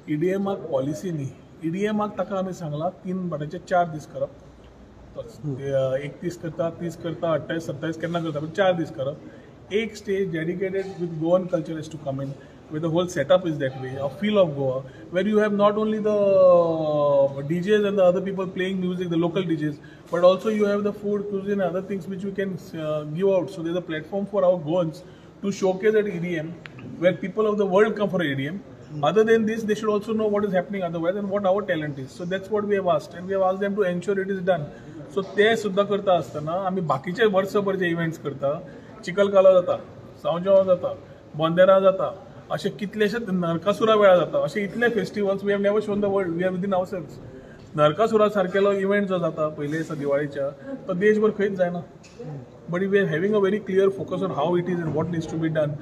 ईडीएमाक policy न्ही. ईडीएमाक ताका आमी सांगलां 3 बाटाचे 4 दीस करप. 31 करता, 30 करता, 28 27 केन्ना करता, पण 4 दीस करप. एक stage dedicated with Goan culture is to come in, where the whole setup is that way, a feel of Goa, where you have not only the DJs and the other people playing music, the local DJs, but also you have the food, cuisine and other things which you can give out. So there's a platform for our Goans to showcase at EDM, where people of the world come for EDM. Other than this, they should also know what is happening otherwise and what our talent is. So that's what we have asked, and we have asked them to ensure it is done. So ते सुद्धा करता आसतना आमी बाकीचे वर्सभर जे events करता, चिखलकालो जाता, सांवजाव जाता, बोंदेरा जाता, अशे कितलेशेच नरकासुरा वेळार जाता, अशे इतले festivals we have never shown the world, we are within ourselves. Narakasura सारकेलो इव्हेंट जो जाता पयले दिसा दिवाळीच्या, तो देशभर खंयच जायना. But we are having a very clear focus on how it is and what needs to be done.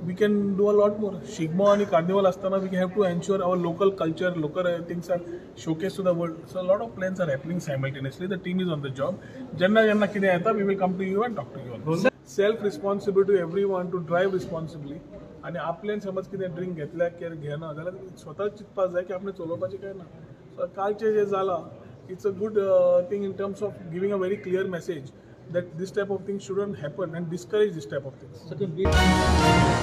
We can do a lot more. Shigmo आनी कार्निवल आसतना we have to ensure our local culture, local things are showcase to the world. So lot of plans are happening simultaneously. The team is on the job. जेन्ना जेन्ना कितें येता we will come to you and talk to you. Self responsibility everyone to drive responsibly. आनी आपल्यान समज कितें drink घेतल्या कितें घेना जाल्यार स्वता चिंतपाक जाय की आपणें चलोवपाचें काय ना. सो कालचें जें जालां it's a good thing in terms of giving a very clear message that this type of thing shouldn't happen and discourage this type of things.